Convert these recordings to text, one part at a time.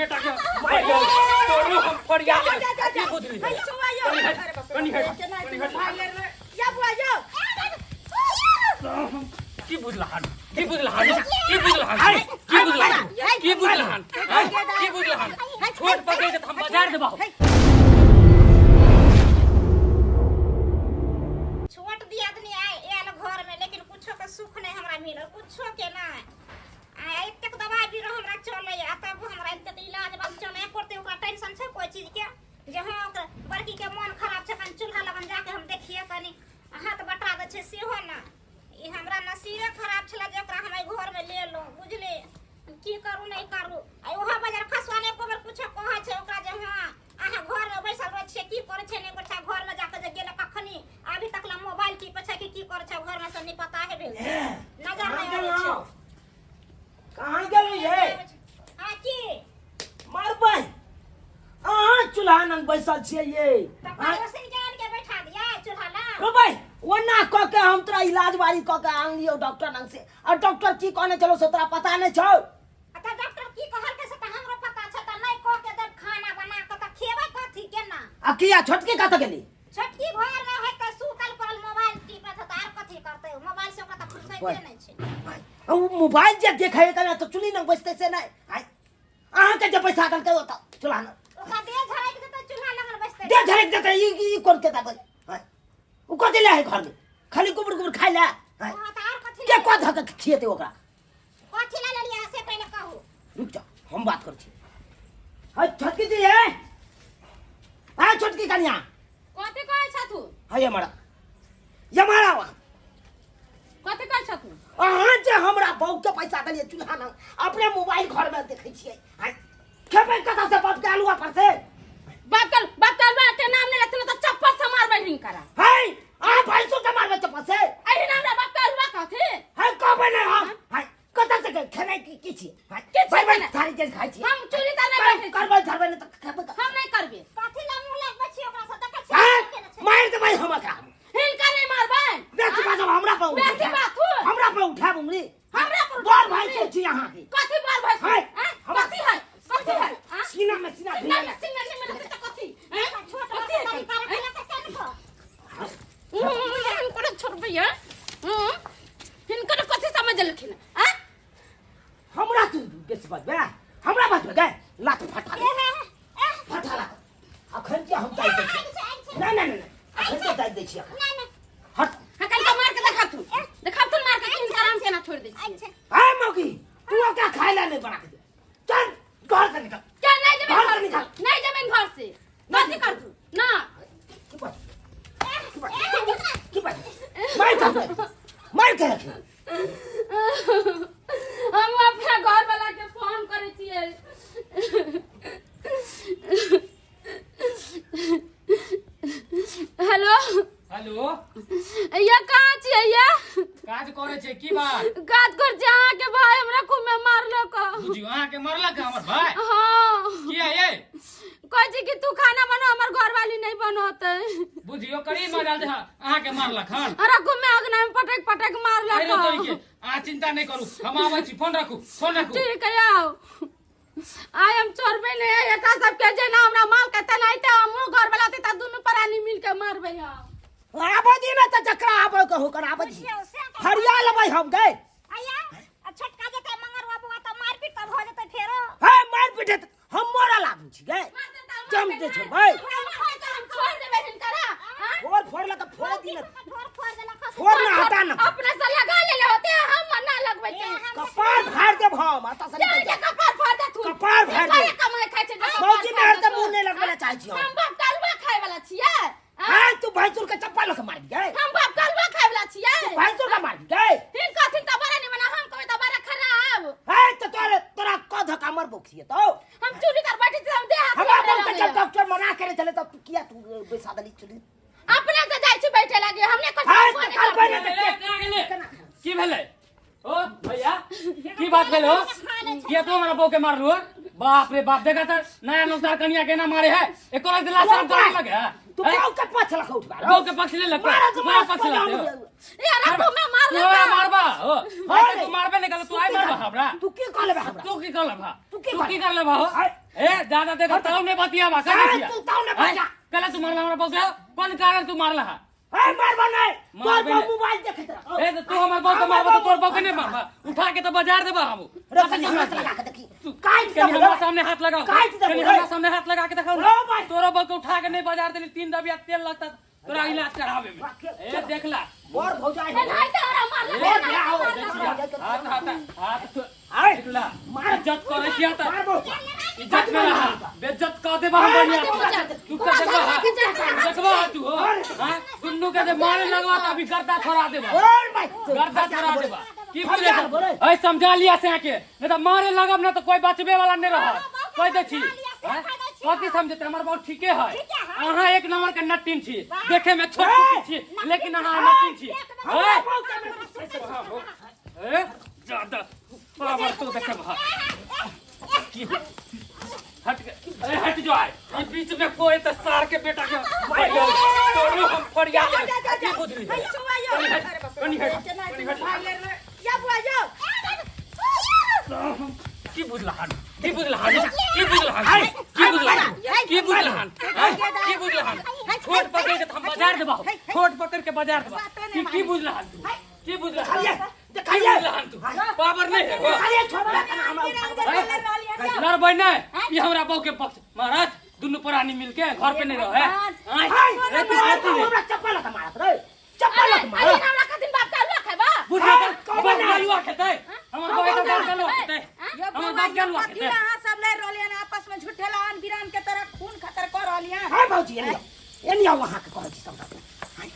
बेटा के तोरो हम फरिया ले की बुझली कनी हट कनी हट या बुआ यो की बुझला हन की बुझला हन की बुझला हन की बुझला हन की बुझला हन की बुझला हन छोट पकड़ के हम बाजार देबा छोट दियादनी आए आयल घर में लेकिन कुछो के सुख नहीं हमरा मिलल कुछो के नहीं आ एतेक दवाई भी हमरा चले आ तब हमरा एतेक इलाज बात चले पड़ते ओकरा टेंशन छै कोई चीज के जे हाँ ओकरा बड़की के मन खराब छै कनि चूल्हा लगन जाके हम देखिए कनि हाथ बटा दै छै सेहो ना ई हमरा नसीबे खराब छलै जे ओकरा हम एहि घरमे लेलहुँ बुझली की करू नहि करू आ ओहो बाजार खसुआ ने एको बेर कुछो कहै छै ओकरा जे हाँ अहाँ घरमे बैसल रहै छियै की करै छियै नहि करै छियै घरमे जाके जे गेलै कखनी अभी तक ला मोबाइल टीपै छै कि की करै छै घरमे से नहि पता हे भेल नजर नहि आबै छै कहाँ गेलहुँ ये हाँ की मारबै अहाँ चूल्हा लग बैसल छियै ये तऽ पड़ोसिन के आनि के बैठा दिया चूल्हा लग रोबै ओना कऽ के हम तोरा इलाज बारी कऽ के आनलियौ डॉक्टर लग से आ डॉक्टर की कहने छलो से तोरा पता नहि छौ आ तऽ डॉक्टर की कहलकै से तऽ हमरो पता छै तऽ नहि कऽ के देब खाना बना कऽ तऽ खेबै कथी केना आ किया छोटकी कतऽ गेली छोटकी घर मे है तऽ सुतल पड़ल मोबाइल टीपै छै तऽ आर कथी करतै मोबाइल से ओकरा तऽ फुर्सते नहि छै आ ओ मोबाइल जे देखै है तऽ चुल्ही लग बैसतै से नहि आँय अहाँके जे पैसा देलकै ओतऽ चूल्हा लग ओकरा देह झरकि जेतै चूल्हा लगन बैसतै दे झरक देतै ई ई कोन के दबै आँय ओ कथी ले है घरमे खाली गोबर गोबर खाइ ले आँय हँ तऽ आर कथी के कऽ धऽ के खिएतै ओकरा कथी लए लेलियै से पहिले कहू रुक जाओ हम बात करै छी है छोटकी जी है है छोटकी कन्या कथी कहै छथु है हमारा ये हमारा वा कथी कहै छथु अहाँ जे हमरा बहू के पैसा देलियै चूल्हा लग अपने मोबाइल घर में देखै छियै आँय, खेबै कतऽ से बाप के आलुआ पर से बाप के आलुआ के नाम नहि लेथिन तऽ चप्पल से मारबै हिनकरा है अहाँ भैंसो के मारबै चप्पल से एहि नाम बाप के आलुआ कहथिन है कहबै नहि हम है कतऽ से खेनाइ की की छियै है की छियै भरि भरि खेनाइ? थारी जे खाइ छियै हम चूल्ही तर नहि बैठै छी। करबै धरबै नहि तऽ खेबै कतऽ? हम नहि करबै कथी लए मुँह लगबै छी ओकरा से देखै है छियै केने छै मारि देबै हम एकरा हिनका नहि मारबै बेसी बाजब हमरा पर बेसी उठायब। बाजू। हमरा पर उठायब उंगली हमरा पर बड़ भाई से छी अहाँ के कथी बड़ भाई है, हैं? हमरा- कथी है कथी है हाँ? सीना में सीना सीना में सीना में लगतै तऽ कथी हैं? छोट कथी है तरीका रखला से केने को हिनकर छोड़बै हैं? हिनकर कथी समझलखिन हैं? हमरा तू बेसी बजबे हमरा बजबे गए लात फटा ले फटा लात अखन के हम दाइ दै छी नहीं नहीं नहीं अखन के दाइ दै छी अखन हट हाँ कनिका मार के देखाथुन देखाथुन मार के हिनकर हम केना छोड़ दै छियै ए मौगी तू ओकरा खाय ला नहीं बना के दे चल घर से निकल क्या नहीं जेबै घर से घर से निकाल। नहीं जेबै घर से कथी करतू ना की बात की बात की बात मार के मार के रख हम अपना घर वाला के फोन करै छियै हेलो हेलो या कहाँ छियै या काज करै छै की बात काज कर छी अहाँके भाई हमरा खूबे मारलक बुझियौ अहाँके मारलक हमर भाय हाँ किया ये कहै छी कि तू खाना बनो हमर घरवाली नहीं बनोतै बुझियौ करी मजाल दे अहाँके मारलक हन हमरा खूबे अगना में पटक पटक अरे तोरी के मारलक अहाँ चिंता नहि करू हम आबै छी फोन राखू फोन राखू ठीक है आओ आइ हम छोड़बै नहि एकरा सबके जेना हमरा माल के तेनाहिते हमरो घर वाला ते दुनू प्राणी मिल के मारबै हम आबै दी ने तऽ जकरा आबै के होकर आबै दी फरिया लेबै हम गए आया आ छोटका जेतै मंगरुआ बुआ तऽ मारपीट तऽ भऽ जेतै फेरो हे मारपीट हेतै हम मरल आदमी छी गए जम जे छै भाई हम छोड़ देबै हिनकरा हाँ? फोड़ फोड़ लऽ के फोड़ दी ने ठोर फोड़ देलक फोड़ ना हटा ना अपने से लगा लेले होते हम ना लगबै छी कपार फाड़ देब हम अतऽ से निकल के जाए कपार फाड़ देथुन कपार फाड़ दे। के कमाई खाइ छै जे कपार मौगी फाड़ मेहर से देथुन। मुंह नहीं लगबै ला चाहै छी हम हम बाप कलवा खाय वाला छियै हाँ? हां तू भैंसुर के चप्पल लऽ के मारबी गए हम बाप कलवा खाय वाला छियै तू भैंसुर के मारबी गए हिनका थिन त बड़ा निमन हम कहबै त बड़ा खराब हे तो तोरे तोरा क धक्का मरबो छियै तो हम चूल्ही तर बैठे छी हम देह हाथ हमरा लड़े बहुत लगैया। जब डॉक्टर मना करे छले तब तू किया तू बैसा देली चुली अपने से जाइ छी बैठे लागे हमने कुछ हाय, फोन तऽ करबै ने ए, कहाँ गेलै? की भेलै ओ भैया की बात भेल हो किया तू हमरा बहू के मारलू हो बाप रे बाप देखा त नया नौसार कनिया केना मारे है एको रात दिला शर्म करे लगे है तू हैं? बाऊ के पक्ष लख उठबा बहू के पक्ष ले लगता मारा है तो मारा मारा पक्ष लगते हो। यार तू में मार तू हमरा मारबा हो हाँ तू मारबे नहीं कर तू आइ मारबा हमरा तू की कह लेबे हमरा तू की कर लेबा तू की तू कर की कर लेबा हो आय। ए ज्यादा देखा ताऊ ने बतिया बा अरे, कर तू ताऊ ने बतिया। कल तू मारला हमरा बहू के कोन कारण तू मारला हा ए मारबा नहीं तोर मारबे बहू नहीं। मोबाइल देखैत रह ए तो तू हमर बहू के मारबा तो तोर बहू के नहीं मारबा उठा के तो बाजार देबा हम रे कनी हाथ लगा के देखी काट कनी दे हमरा सामने हाथ लगाओ काट देबो, कनी रे। हमरा सामने हाथ लगा के देखाओ रो भाई। तोरा बहू के उठा के नहीं बाजार देली तीन दबिया तेल लगता तोरा इलाज करावे में ए देख ला बर भौजाई ए नहीं तो हमरा मार ए, ले बियाह हो, हाथ हाथ हाथ तो आय देख ला मार। इज्जत करे छिया त मार बहू इज्जत में रहा बेइज्जत कर देबा हम बढ़िया तू पूरा कर देबा घर के इज्जत देखबा तू हो हां दुन्नू के जे मारे लगवा त अभी गर्दा छोड़ा देबा और भाई गर्दा छोड़ा देबा की समझा बुझले बोले। ऐ समझा लिया से आके नहीं तो मारे लगब ना तो कोई बचबे वाला नहीं रह कह दे छी समझा लिया से, हैं? कह दै छी। कथी समझते हमर बहुत ठीके है ठीके है। अहाँ एक नंबर के नटिन छी देखे में छोट छोट छी लेकिन अहाँ नटिन छी हमरा हैं? बहू के मार। ए ज्यादा पावर तो देखे भा की हट के अरे हट जो आए ई बीच में कोई तो सार के बेटा के तोरो हम फरिया की बुझली कनी हट कनी हट कनी हट या बुआ यो की बुझला हन की बुझला हन की बुझला हन की बुझला हन की बुझला हन की बुझला हन छोट पकड़ के हम बाजार देबा छोट पकड़ के बाजार देबा की की बुझला हन तू की बुझला हन खालिए की देखिए बुझला हन तू पावर नहीं है हो। खालिए छोड़ दे कना हमरा उठा के। लड़बै नहीं ई हमरा बहू के पक्ष महाराज दुनू प्राणी मिलके घर पे नहीं रहे आय हाय रे तू तू आती रे हमरा चप्पल लत मारत रे चप्पल लत अरे मारत हमरा कथिन बाप के अलुआ खेबा बुझला हाय, त कौन बाप है? के अलुआ खेतै हमर बहू के बाप के अलुआ खेतै यो हमर बौआ बाप के यो अलुआ कथी खेतै अहाँ सब लड़ रहलियै हन आपस में झूठे लान बिरान के तरह खून खतर कर रहलियै हन। हाय भौजी एनी आओ एनी आओ अहाँके कहै छी सबटा हाय,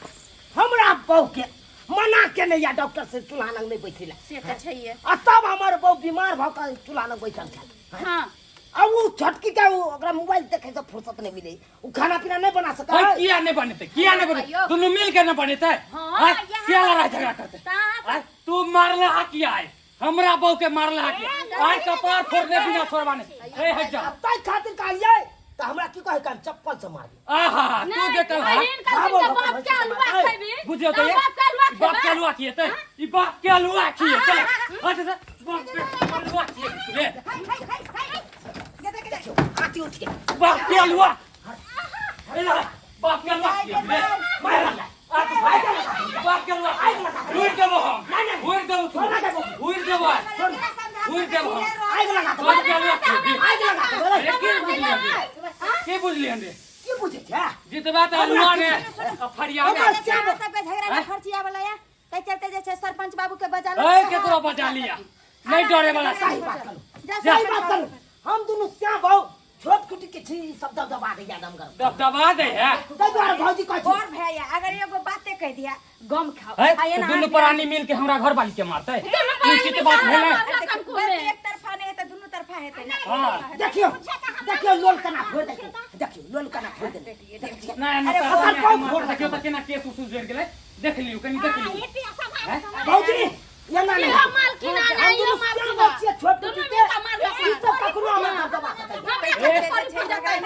हमरा बहू के मना के नहीं या डॉक्टर से चूल्हा लग नहीं बैठेला से तऽ छैहे आ तब हमर बहू बीमार भऽ कऽ चूल्हा लग बैठल छल हाँ आ उ छोटकी के उ ओकरा मोबाइल देखे से फुर्सत नहीं मिले उ खाना पीना नहीं बना सकै भाई किया नहीं बनेते किया नहीं बनेते दुनू मिल के नहीं बनेते हाँ, हाँ, यहाँ किया लड़ाई झगड़ा करते तऽ आय, तू मारला हा किया है हमरा बहू के मारला हा किया आय कपार फोड़ने बिना छोड़वा नहीं ए हट जा आ ताहि खातिर कहलियै तऽ हमरा की कहै हम चप्पल से मार आहा तू नहीं देखल हा बहिन कथिन के बाप के अलुआ खेबी बुझियो तो ये बाप के अलुआ बाप के खेबा अलुआ किए ते ई बाप के अलुआ किए चल हट जा बाप के अलुआ किए रे देखियौ आती उठ के बाप के अलुआ ए ला, बाप के अलुआ किए रे मार लगा आ तू भाई बाप के अलुआ हुइर देबो हम हुइर देबो तू हुइर देबो हुइर देबो हम आगि लगा दे बाप के अलुआ किए आगि लगा दे बोले। रे की बुझलियै रे? की बुझलियै रे की बुझै छै जितबा तऽ अलुआ ने आ फरिया ने हमरा श्याम अहाँ सबके झगड़ा के खर्चिया वाला या ताहि चलते जे छै सरपंच बाबू के बजा लो ए केकरो बजा लिया नहीं डरे वाला सही बात करू जा सही बात करू हम दुनू श्याम भाऊ छोट कुटी के छी ई सब दबदबा दैया दमगर दबदबा दे है ताहि दुआरे भौजी कहै छी और भैया अगर एगो बाते कह दिया गम खाओ है आ एना दुनू प्राणी मिल के हमरा घर वाली के मारते उचित बात भेलै एक तरफा नहीं हेतै दुनू तरफा हेतै ना हाँ देखियौ देखियौ लोल कना फोड़ दै देखियौ लोल कना फोड़ देलै देखियौ नहीं नहीं अरे ओकर पाँव फोड़ देखियौ तऽ केना केस उसुस जरि गेलै देख लियौ कनी देख लियौ भौजी एना नहि इहो माल किना हम नहीं दुनू इहो माल श्याम किना छियै छोट दुनू कुटी के मिल के मारलक ई सब ककरो हमरा दबदबा सकैए हमरा कते करी पड़ जेतै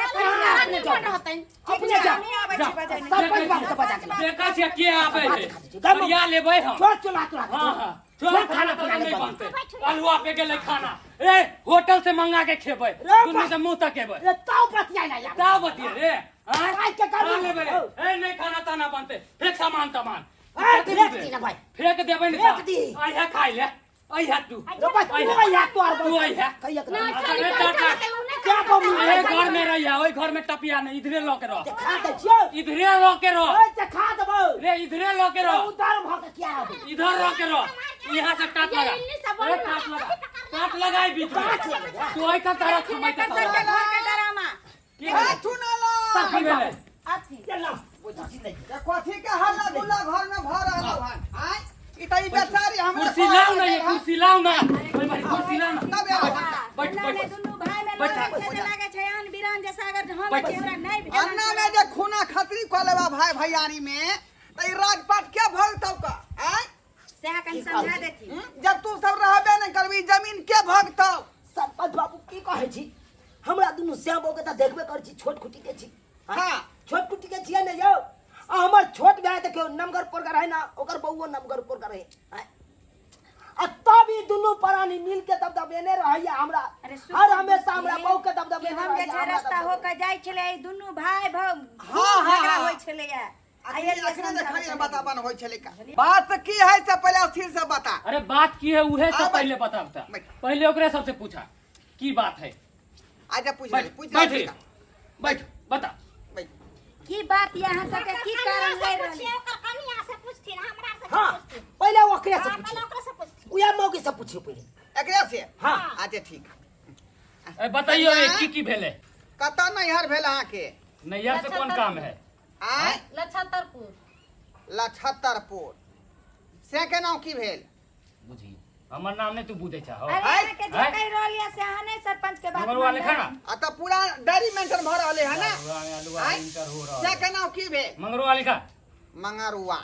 आदमी कोन रहतै अपने जा हमही आबै छी बजाय सरपंच बाबू के बजा के लाउ। देखै छियै के आबै है गाम- फरिया लेबै हम छोड़ चुला तुला हाँ हाँ छोड़ छोड़ खाना खाना पीना नहीं नहीं बनतै बनतै अलुआ पे गेलै खाना ए होटल से मंगा के खेबै रे दुनू से मुंह तकेबै रे ताव बतियाइ ला यार ता बतिये रे आँय? आइ के खा करबी लेबै रे। ए नहीं खाना ताना बनतै फेक सामान तामान ए, कथी फेंक बुझबै? दी ना भाई। फेंक देबै ने फेंक दी। अइहे खाइ ले अइहे तू रे भाई तू अइहे तोहर तू अइहे कहिया के ना अच्छा, खाली रे, पैसा टाटा। रहतै, उ नहि क्या खाना बम अहे घर में रहिया ओहि घर में टपिया नहीं इधरे लऽ के रह देखा दै छियौ इधरे लऽ के रह ओए देखा देबौ रे इधरे लऽ के रह उधर भऽ के किया आबी इधर रह के रह यहाँ से टाट लगा ये इन्नी से बोल ए, ना। टाट लगा टाट लगाई बीच में टाट लगा। तू ऐसा तारा खमाई एकर सबके घर के डरामा की भेलै? सरपंच की भेलै? बाबू अथी ये ला बुझी नहीं कथी के हल्ला गुल्ला घर में भऽ रहल हन आँय ई तऽ ई बेचारी हमरा कुर्सी लाउ ना ये कुर्सी लाउ ना ओए भाई कुर्सी लाउ ना तब आबै हन। बैठ ना ने बैठ दुनू भाई में बैठ, लड़ै छै बैठ। तऽ लागै छै आन बिरान जैसा अगर हम बैठ। छी हमरा नहि भेल अन्ना में जे खूना खतरी कऽ लेबा भाई भैयारी में तऽ ई राजपाट के भगतौ का आँय सएह कनि समझा देथिन हम्म? जब तू सब रहबे नहि करबी जमीन के भगतौ सरपंच बाबू की कहै छी हमरा दुनू श्याम बाबू के तऽ देखबे करै छी छोट खुटी के छी हाँ। छोट कुटी के छियै ने यौ आ हमर छोट भाय देखियौ नमगर पोरगर है ना, ओकर बउओ नमगर पोरगर है। आ तब ई दुनू प्राणी मिल के दबदबेने रहैया हमरा। अरे सुन हर हमेशा हमरा कि बहू के दबदबेने हम जे रहैया, छै हमरा रास्ता दबदबेने। होके जाइ छलै, ई दुनू भाय भाव हाँ, हाँ, झगड़ा हाँ। होइ छलैया। अखनी अखनी देखलियै बताबन होइ छलै का बात की है से पहले स्थिर से बता। अरे बात की है उहे से हाँ, पहले बताबता, बैठ। पहले ओकरे सबसे पूछा की बात है। अच्छा पूछ ले, बैठ पूछ बैठ ले, बैठ बता बैठ। की बात यहाँ सबके की कारण कनिया ले से रहल? पूछिए, ओकर कनिया से पूछथिन, हमरा से हाँ, पूछथिन। पहिले ओकरे से हाँ, पूछियो। पहिले ओकरे से पूछथिन। उएह मौगी से पूछियो पहिले। एकरे से? हाँ। अच्छा ठीक। ए बताइयो कनिया? की की भेलै? कतऽ नैहर भेल अहाँके? नैहर से कोन काम है? आँय? लछतरपुर। लछतरपुर से के नाम की भेल? बुझी हमर नाम नहीं तू बुझै छ हो। अरे अहाँके जे आँय? कहि रहल यऽ से अहाँ नहि सरपंच के बात नंबरवा लिखा ना। आ तऽ पूरा डायरी मेंटेन भऽ रहलै है ना? मंगरुआ में अलुआ आँय? इंटर हो रहल से है। के नाम की भेल? मंगरुआ लिखा। मंगरुआ।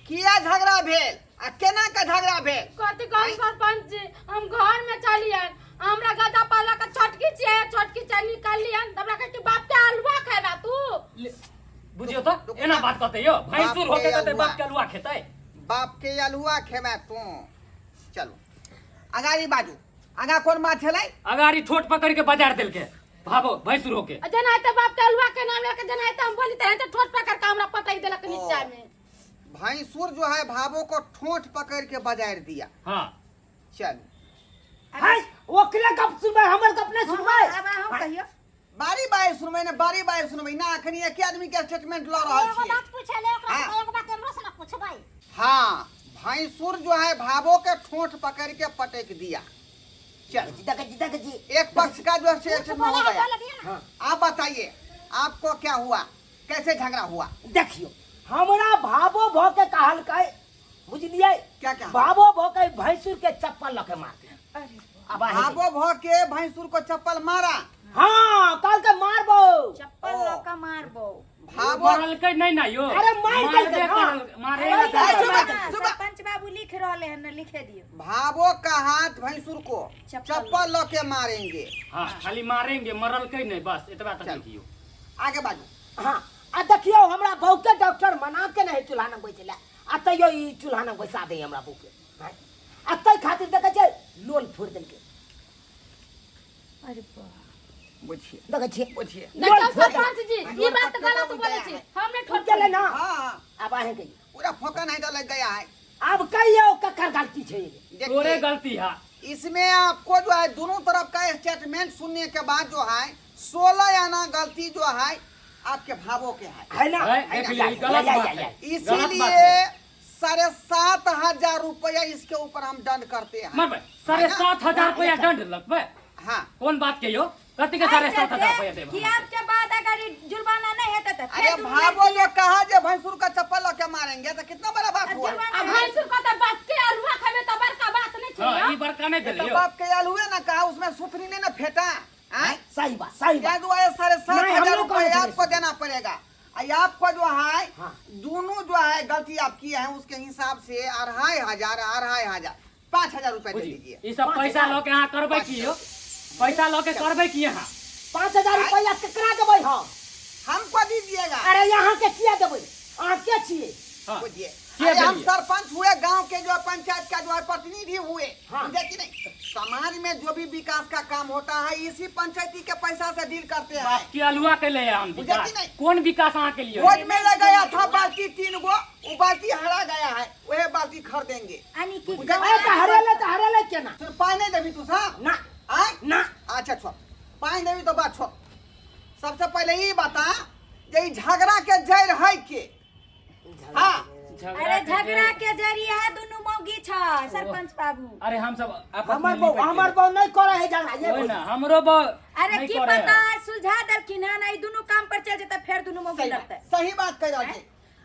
किया झगड़ा भेल आ केना के झगड़ा भेल? कथी कहू सरपंच जी, हम घर में चलियन, हमरा गदा पाला के छोटकी छियै, छोटकी चाय निकालियन, त हमरा कहै कि बाप के अलुआ खेबा तू। बुझियो तो एना बात कहते यो, भैंसुर बाप होके के कहते बाप अलुआ। के अलुआ खेतै। बाप के अलुआ खेबा तू। चलो अगाड़ी बाजू, आगा कोन बात छलै? अगाड़ी ठोट पकड़ के बाजार देलके भाबो भैंसुर होके। जेना हेतै बाप के अलुआ के नाम लेके जेना हेतै हम बोली तेनाहिते ठोट पकड़ के हमरा पटकि देलक ओ। नीचा में। भैंसुर जो है भावो को ठोट पकड़ के बाजार दिया। हाँ। चल हाय, ओकरे गप सुनबै, हमर गप नहि सुनबै। अब अहाँ कहियौ। बारी बारी सुनबै ने, बारी बारी सुनबै ना। अखनी एके आदमी के स्टेटमेंट ल रहल एगो छियै। बात पूछले ओकरा हाँ। से, एगो बात हमरो से ना पूछबै। हाँ, भैंसुर जो है भावो के ठोंठ पकड़ के पटक दिया। चल देखै छी, देखै छी। एक पक्ष का जो है स्टेटमेंट हो बोले गया। बोले दिया ना। आप बताइए आपको क्या हुआ, कैसे झगड़ा हुआ? देखियो हमरा भावो भ के कहलकै, बुझलियै? क्या क्या? भावो भ के भैंसुर के चप्पल लके मार दे। अब आहे भावो भ के भैंसुर को चप्पल मारा? हाँ, कहलकै मारबो। चप्पल ओ। लऽ कऽ मारबो। भावो मारलकै नहीं ना यो। अरे मारि मारबे देलकै, हाँ। करल, मारे मारि देलकै। देलकै। चुप, हाँ, चुप। सरपंच बाबू लिख रहले हन, लिखे दियौ। भावो का हाथ भैंसुर को चप्पल। चप्पल ल के मारेंगे। हाँ, खाली मारेंगे, मरलकै नहीं, बस एतबा तक चल। लिखियो। आगे बाजू। हाँ, आ देखियौ हमरा बहू के डॉक्टर मना के नहीं चूल्हा लग बैसले, आ तैयो ई चूल्हा लग बैसा दे हमरा बहू के। हाँ? आ तै खातिर देखै छियै लोल फोड़ि देलकै। अरे बाप। बुझिए देखै छियै, बुझिए। लोल देखियौ फोड़ि देलकै। सरपंच जी, ई बात गलत बोलै छी, हमने ठोक ठोक गेलै ना। हाँ, आब अहें कहियौ। पूरा फोका नहीं तो लग गया है। आब कहियौ ककर गलती छै? देखिए, तोरे गलती है। इसमें आपको जो है दोनों तरफ का स्टेटमेंट सुनने के बाद जो है 16 आना गलती जो है आपके भावों के है। है ना? है, देख लियै, ई गलत या, बात या, है। या। गलत बात इसीलिए है। 7500 रुपया इसके ऊपर हम दंड करते हैं। मरबै, 7500 रुपया दंड लगबै। हाँ। कोन बात के यो? कथी के 7500 रुपया देब? कि आपके बाद अगर ई जुर्माना नहीं हेतै तऽ अरे फेर दुनू भावो लड़की जो कहा जे भैंसुर का चप्पल लके मारेंगे तो कितना बड़ा बात हुआ। जुर्माना आ भैंसुर को तऽ बाप के अलुआ खेबै तऽ बड़का बात नहि छै। हाँ, ई बड़का नहीं भेलै तो यो। बाप के आलुए ना कहा, उसमें सुथनी ने ना फेंटा। आँय? सही बात, सही क्या बात। दुआ 7500 नहीं, हम लोग रुपया कौन आपको देना पड़ेगा। और आपको जो है हाँ। दोनों जो है गलती आप किए हैं उसके हिसाब से 2500, 2500, 5000 रुपया दे बुझी, दीजिए। ई सब पैसा लऽ के अहाँ करबै की यो? पैसा लऽ के करबै की अहाँ? 5000 रुपया केकरा देबै हम? हमको दीजिएगा। अरे यहाँ के किया देबै? अहाँ के छियै? हाँ। बुझिए। किया अरे हम देलिए? सरपंच हुए, गांव के जो पंचायत का जो है प्रतिनिधि हुए। हाँ। बुझे कि नहीं? समाज में जो भी विकास का काम होता है इसी पंचायती के पैसा से डील करते हैं। की अलुआ के ले हम बुझे विकास? कि नहीं? कोन विकास अहाँ के लिए? रोज में लगाया था बाल्टी 3 गो, वो बाल्टी हरा गया है, वह बाल्टी खरीदेंगे। यानी कि बुझे अरे तऽ हरेलै तऽ हरेलै केना? सुन, पानी नहीं देबी तू साहब? ना। आय? ना। अच्छा छोड़, पानी देबी तो बात छोड़। सबसे पहले ये बता जे ई झगड़ा के जड़ है के? हाँ। अरे झगड़ा के जरिए है दुनू मौगी छ सरपंच बाबू। अरे हम सब आपस में हमर निपट बहू, गेलै। हमर बहू नहीं करे है झगड़ा, ये ओए बुझ। ना, हमरो बहू अरे नहीं की करे है। पता सुलझा देलखिन हन, ई दुनू काम पर चल जेतै फेर दुनू मौगी सही लड़तै। बात, सही बात कह रहल छी।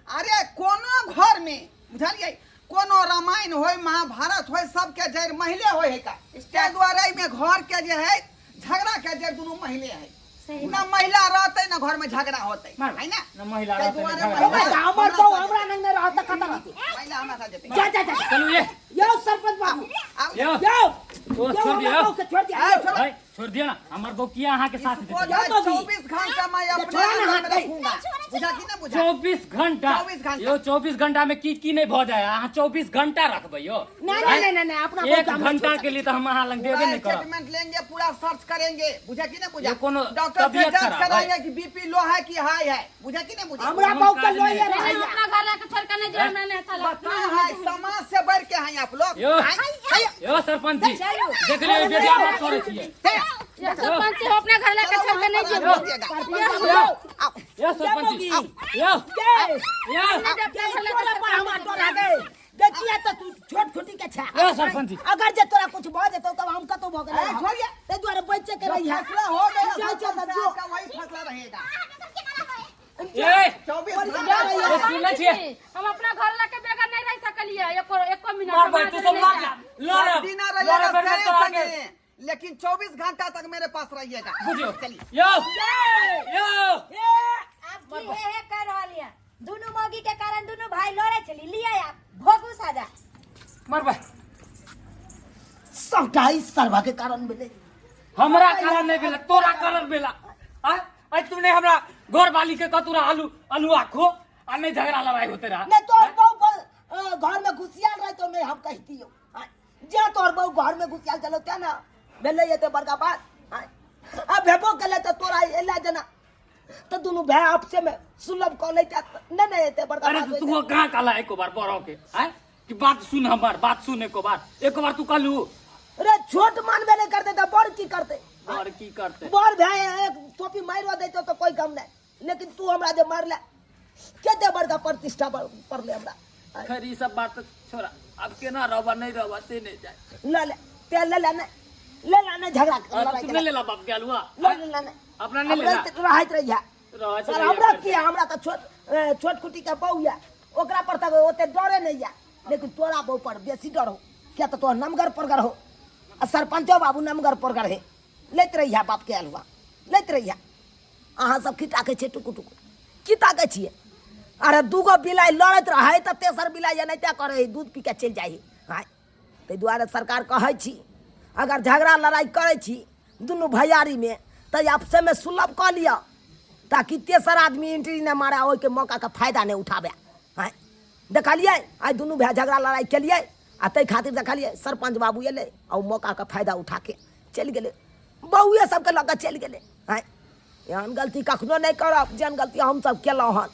अरे कोनो घर में बुझलियै कोनो रामायण होय महाभारत होय सबके जड़ महिले होय है का। ताहि दुआरे एहिमे घर के जे है झगड़ा के जड़ दुनू महिले है। सही ना महिला रहतै ना घर में झगड़ा होतै, मार। है ना? ना महिला ताहि रहतै, ना दुआरे झगड़ा महिला होतै। हमर बहू हमरा नंग नहि रहत तऽ कतऽ रहतै? महिला हमरा साथ जेतै। जा, जा, जा। चलू ये। यौ सरपंच बाबू। आउ। यौ। यौ। ओ, यौ, छोड़ हमर दियौ। बहू के छोड़ दियौ। ए, छोड़ो। है, छोड़ दियौ ना। हमर बहू किया अहाँ के साथ इसको जेतै? जो है जाओ बाबू। 24 घंटा मैं ये अपने छोड़ा ना अंदर हाथ में दे। रखूंगा। 24 घंटा। 24 घंटा। यो 24 घंटा में की की नहीं भ जाए, अहाँ 24 घंटा रखबै यो। नहीं नहीं नहीं नहीं, अपना एक कोई काम नहीं घंटा छोड़ के लिए तो हम अहाँ लग देबे पूरा नहीं करब। स्टेटमेंट लेंगे, पूरा सर्च करेंगे, बुझा कि नहीं बुझा? ये कोनो डॉक्टर से तबियत जांच खराब है। कराएंगे कि बीपी लो है कि हाई है, बुझा कि नहीं बुझा? हमरा हम बहु के काज लोहे नहीं। नहीं, रहैया। हम अपना घर लाके छोड़ के नहीं जेबै, हमरा नहीं अच्छा लगत। बता है, समाज से बढ़ के हैं आप लोग। यो। हाय, हाय, यो सरपंच जी, देख लियौ बेटा बात करै छियै। हे, ये सरपंच जी, हम अपना घर लाके छोड़ के नहीं चलो, जेबै। बोलिएगा। यो आओ। यो सरपंच जी, यो गे, यो गे, तोरा पर हमरा डर लागे। देखिए तो तू छोट छोटी के छा। यो सरपंच जी। अगर जे तोरा कुछ भ जेतौ तब हम कतौ भ गेलै। अरे छोड़िए। ताहि दुआरे बचे के जो रहिहे। फैसला हो गया, चल, चल, सरपंच जो। साहब का वही फैसला रहेगा। ए 24 बढ़िया घंटा रहिए। ए, सुनै छियै? हम अपना घर लाके बेगर नहीं रह सकलियै एको एको मिनट। मार भाई, तू सब लड़ लड़ बिना लड़ रहिएगा बेर सरे तोरा के। संगे, लेकिन 24 घंटा तक मेरे पास रहिएगा। बुझियो। चलिए। यो यो आप की हे हे कर रहल ये दुनू मौगी के कारण दुनू भाई लड़े छली। लिया आप भोगू साजा। मार भाई। सबटा ई सरवा के कारण भेलै। हमरा कारण नहीं भेला, तोरा कारण भेला। आ आइ तू नहीं हमरा घर वाली के कतुरा आलू आलू खो आ नहीं झगड़ा लड़ाई होते रहा। नहीं तोहर बहु घर में घुसियाल रहे तो नहीं हम कहतियो। जे तोहर बहु घर में घुसियाल चलो त्या ना भेलै एते बड़का बात। आ भेबो केलै तऽ तोरा एला जेना तऽ दुनू भाय आपसे में सुलभ कऽ लैता, नहीं नहीं एते बड़का अरे बात तू होइतै। कहाँ कहला एको बार बड़ो के आय कि बात सुन, हमर बात सुन एको बार, एको बार तू कहलू। रे छोट मानबे नहीं करते तऽ बड़ की करते? बड़ की करते? बड़ भाय एक टोपी मारियो दैतो तऽ कोई कम नहीं, लेकिन तू हमरा जे मारले केते बड़का प्रतिष्ठा पड़ले हमरा। खैर ई सब बात छोड़ा, अब केना रहबा नहीं रहबा से नहीं जाए। ले ले ते ले ले नहीं, ले ले नहीं झगड़ा अरे लड़ाई तू के नहीं लेला बाप के अलुआ? ले ले नहीं। अपना नहीं लेला? रहैत रहिया। रहैत सर, रहिया हमरा कर। की है? हमरा तऽ छोट खुटी के बहू है, ओकरा पर तऽ ओते डरे नहीं है, लेकिन तोरा बहू पर बेसी डर हो, किया तऽ तोहर नमगर परगर हो आ सरपंचो बाबू नमगर परगर है। लैत रहिया बाप के अलुआ, लैत रहिया। अहाँ सब की ताकै छियै टुकु टुकु, की ताकै छियै? अरे दूगो बिलाइ लड़ैत रहै तऽ तेसर बिलाइ एनाहिते करै है, दूध पी के चलि जाइ है। हाँ, ताहि दुआरे सरकार कहै छी अगर झगड़ा लड़ाइ करै छी दुनू भैयारीमे तऽ आपसेमे सुलभ कऽ लिअ, ताकि तेसर आदमी एंट्री नहि मारै, ओहिके मौकाके फायदा नहि उठाबै। हाँ, देखलियै आइ दुनू भाय झगड़ा लड़ाइ केलियै आ ताहि खातिर देखलियै सरपञ्च बाबू एलै आ ओ मौकाके फायदा उठाके चलि गेलै, बहुए सबके लऽ कऽ चलि गेलै। हाँ, एहन गलती कखनो नहि करब जेहन गलती हमसब केलहुँ हन।